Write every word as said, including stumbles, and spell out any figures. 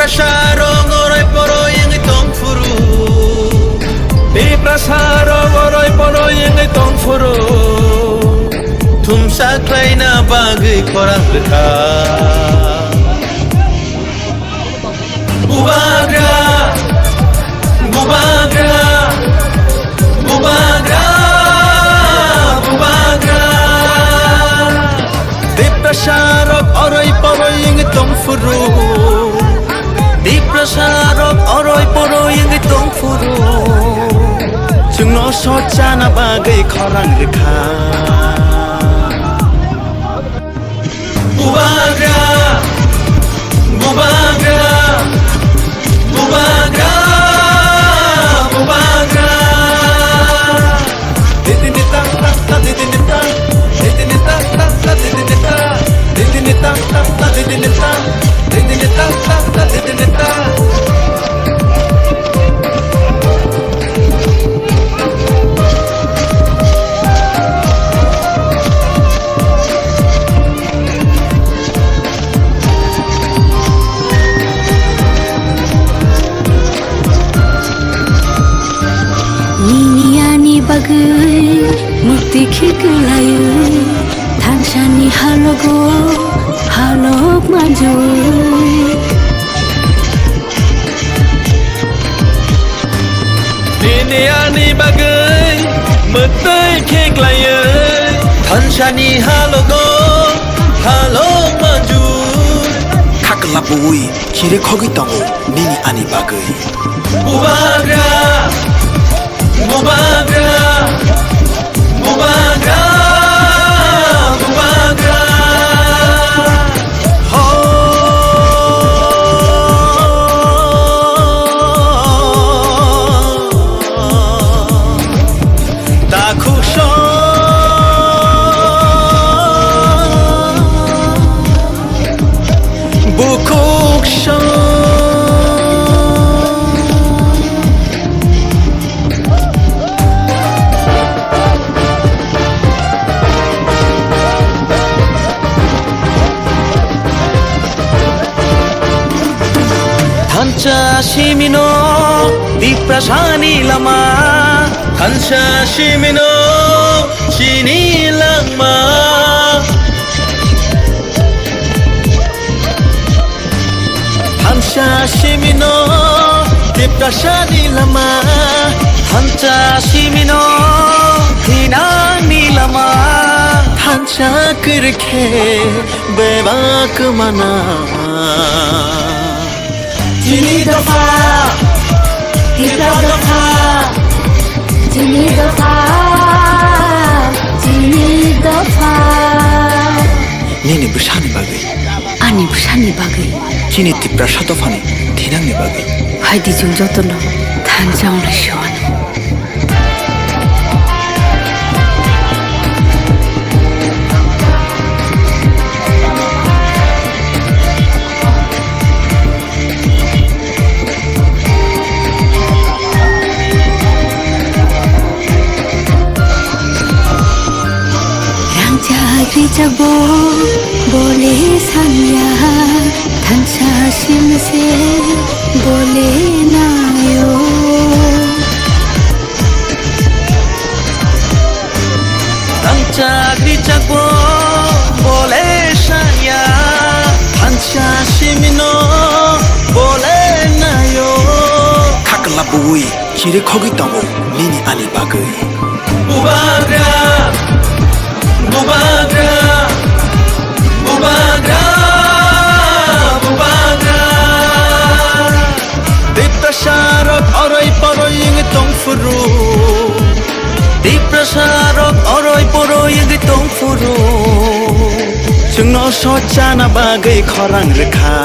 Tiprasarok oroi poroi wngwi tongphuru, Tiprasarok oroi poroi wngwi tongphuru, thumsa khlaina bagwi khorang rwkha. Bubagra, Bubagra, Bubagra, Bubagra. Tiprasarok oroi poroi wngwi tongphuru, Tiprasarok oroi poroi wngwi tongphuru, chwngno sochana bagwi khorang rwkha. Bubagra, Bubagra, Bubagra, Bubagra. Didini ta ta ta, didini ta, didini ta ta ta, didini ta, didini ta ta ta, didini ta, didini ta ta ta, didini ta. Nini ani bagwi mukti khiklaiwi thansani halogo halok manjui. Nini ani bagwi mwtwi khiklaiwi thansani halogo halok manjui. Kha kwlap bui chiri khogwi tongo nini ani bagwi. Bubagra, Bubagra, Bubagra, Bubagra. Ho. Takhuk song. Bukhuk song. Thansa simino Tiprasani lama. Thansa simino chini langma. Thansa simino Tiprasani lama. Thansa simino thinangni lama. Thansa kwrwikhe bebak mana. Chini dopha, Tipra dopha, chini dopha, chini dopha. Nini bwsani bagwi. Ani bwsani bagwi. Chini Tiprasa dophani thinangni bagwi. Phaidi chwng jotono thansa wnglaisio. Rangchak rijak bo bole sanya, thansa simse bole nayo. Rangchak rijak bo bole sanya, thansa simino bole nayo. Kha kwlap bui chiri khogwi tongo nini ani bagwi. Bubagra, Bubagra, Bubagra, Bubagra. Tiprasarok oroi poroi wngwi tongphuru. Tiprasarok oroi poroi wngwi tongphuru. Chwngno sochana bagwi khorang rwkha.